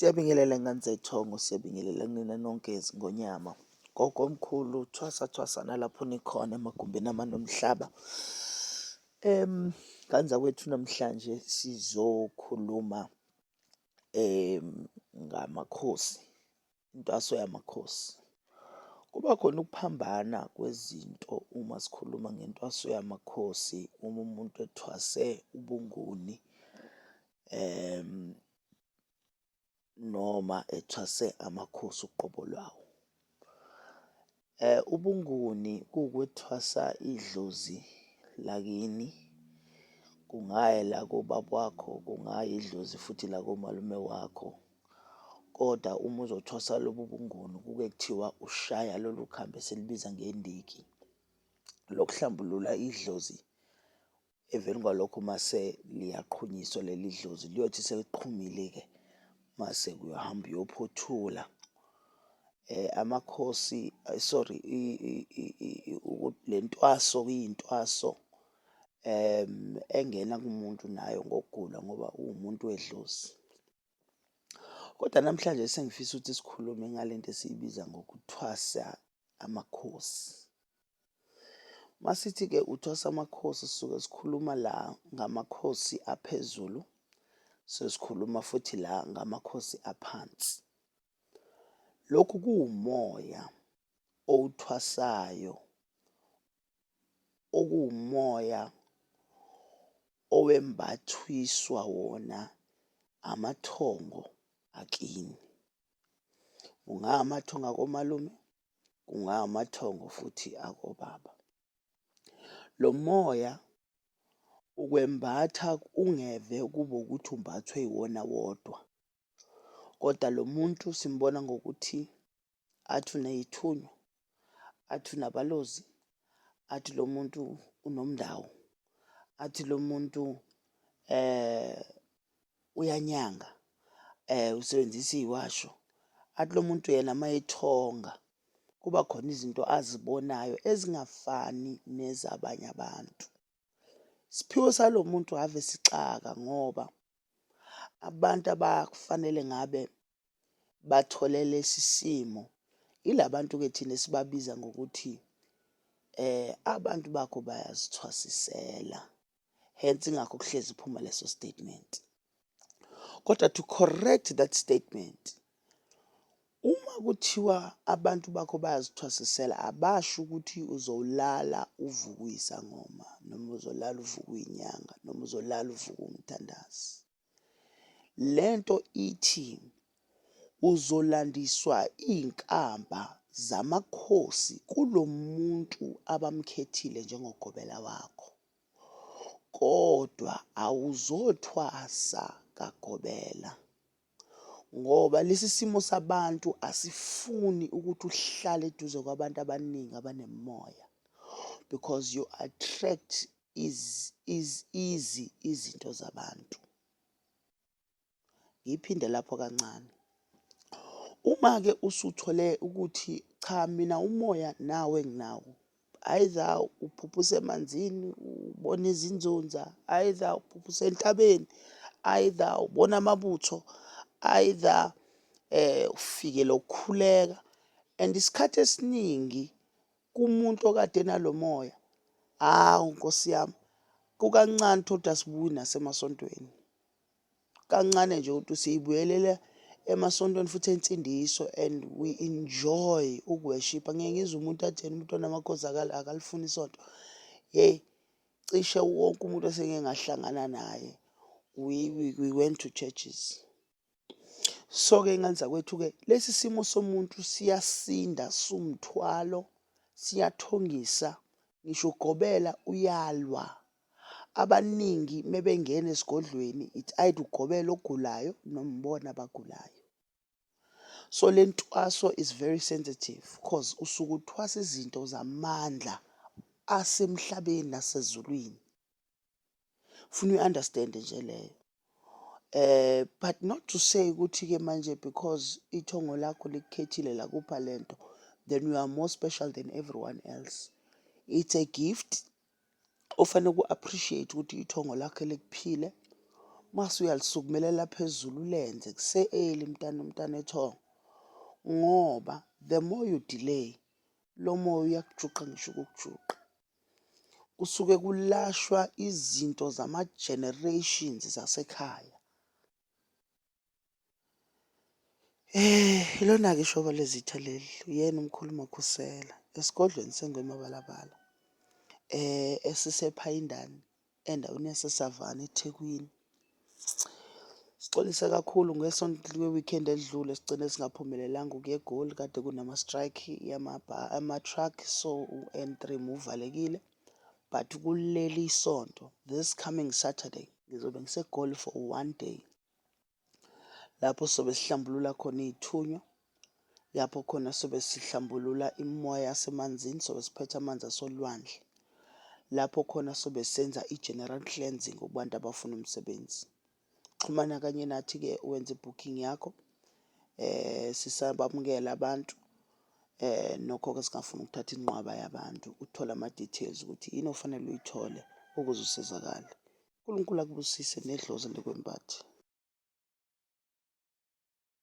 Siyabingelela ngane zethongo, siyabingelela kunina nonke zingonyama. Gogo omkhulu, thwasa thwasa nalapho nikhona emagumbini amane omhlaba. Ngane zakwethu, namhlanje sizokhuluma ngamakhosi, intwaso yamakhosi. Kuba khona ukuphambana kwezinto uma sikhuluma ngentwaso yamakhosi, uma umuntu ethwase ubuNguni noma ethwase amakhosi uqobo lwawo. UbuNguni kuwukwethwasa idlozi lakini, kungayi elakobaba wakho, kungayi idlozi futhi lakomalume wakho. Kodwa uma uzothwasa lobu buNguni kuke kuthiwa ushaya lolu khambi esilibiza ngendiki lokuhlambulula idlozi. Emveni kwalokho mase liyaqhunyiswa leli dlozi, liyothi seliqhumile-ke mase kuyohamba uyophothula. Amakhosi, sorry, le ntwaso kuyintwaso engena kumuntu nayo ngokugula ngoba uwumuntu wedlozi. Kodwa namhlanje sengifisa ukuthi sikhulume ngale nto esiyibiza ngokuthwasa amakhosi. Masithi-ke uthwasa amakhosi, sisuke sikhuluma la ngamakhosi aphezulu, sesikhuluma futhi la ngamakhosi aphansi. Lokhu kuwumoya owuthwasayo, okuwumoya owembathiswa wona amathongo akini. Kungamathongo akomalume, kungamathongo futhi akobaba. Lo moya ukwembatha ungeve kube ukuthi umbathwe iwona wodwa, kodwa lo muntu simbona ngokuthi athi uney'thunywa, athi unabalozi, athi lo muntu unomndawo, athi lo muntu uyanyanga, usebenzisa iy'washo, athi lo muntu yena mayethonga kuba khona izinto azibonayo ezingafani nezabanye abantu. Isiphiwo salo muntu ave sixaka ngoba abantu abakufanele ngabe bathole lesi simo ilabantu-ke thina esibabiza ngokuthi abantu bakho bayazithwasisela. Hence ingakho kuhlezi kuphuma leso statement. Kodwa to correct that statement, uma kuthiwa abantu bakho bayazithwasisela, abasho ukuthi uzolala uvuke uyisangoma noma uzolala uvuke uyinyanga noma uzolala uvuke umthandazi. Lento ithi uzolandiswa iy'nkamba zamakhosi kulo muntu abamkhethile njengogobela wakho. Kodwa awuzothwasa kagobela ngoba lesi simo sabantu asifuni ukuthi uhlale eduze kwabantu abaningi abanemimoya because you attract is is easy izinto zabantu. Ngiyiphinde lapho kancane. Uma-ke usuthole ukuthi cha, mina umoya nawe nginawo, either uphupha usemanzini ubona izinzunza, either uphupha usentabeni, either ubona amabutho, either ufikele ukukhuleka and isikhathi esiningi kumuntu okade enalo moya, hawu Nkosi yami, kukancane uthole ukuthi asibuyi nasemasontweni. Kancane nje ukuthi siyibuyelela emasontweni futhi ensindiso and we enjoy uku-worship-a. Ngike ngizwe umuntu athi yena umuntu onamakhosi akalifuni isonto. Hheyi, cishe wonke umuntu esengike ngahlangana naye, we went to churches. So-ke ngane zakwethu-ke, lesi simo somuntu siyasinda, siwumthwalo, siyathongisa, ngisho ugobela uyalwa. Abaningi mebengena esigodlweni it's either ugobela ogulayo noma ibona abagulayo. So le ntwaso is very sensitive cause usuke uthwasa izinto zamandla asemhlabeni nasezulwini. Funa uyi-understand nje leyo. But not to say ukuthi-ke manje because ithongo lakho likukhethile lakupha lento, then you are more special than everyone else. It's a gift ofanele uku-appreciate ukuthi ithongo lakho likuphile. Mase uyalisukumelela phezulu ulenze kuse-early mntana mntana ethongo ngoba the more you delay lo moya uyakujuqa ngisho ukukujuqa. Kusuke kulashwa izinto zama-generations zasekhaya. Eh, ilona-ke ishoba lezitha leli, uyena umkhulu Makhusela, esigodlweni seNgwemabalabala, eh, esisePhayindane, endaweni yaseSavana, eThekwini. Sixolise kakhulu ngesonto kwe-weekend edlule sigcine singaphumelelanga ukuya eGoli kade kunama-strike ama-truck so u-N3 muvalekile but kuleli sonto this coming Saturday ngizobe ngiseGoli for one day. Lapho sobe sihlambulula khona iy'thunywa, lapho khona sobe sihlambulula imimoya yasemanzini, sobe siphethe amanzi asolwandle. Lapho khona sobe senza i-general cleansing kubantu abafuna umsebenzi. Xhumana kanye nathi-ke wenze i-booking yakho. Sisabamukela abantu nokho-ke singafuni ukuthatha inqwaba yabantu uthole ama-details ukuthi yini ofanele uyithole ukuze usizakale. UNkulunkulu akubusise nedlozi likwembathe.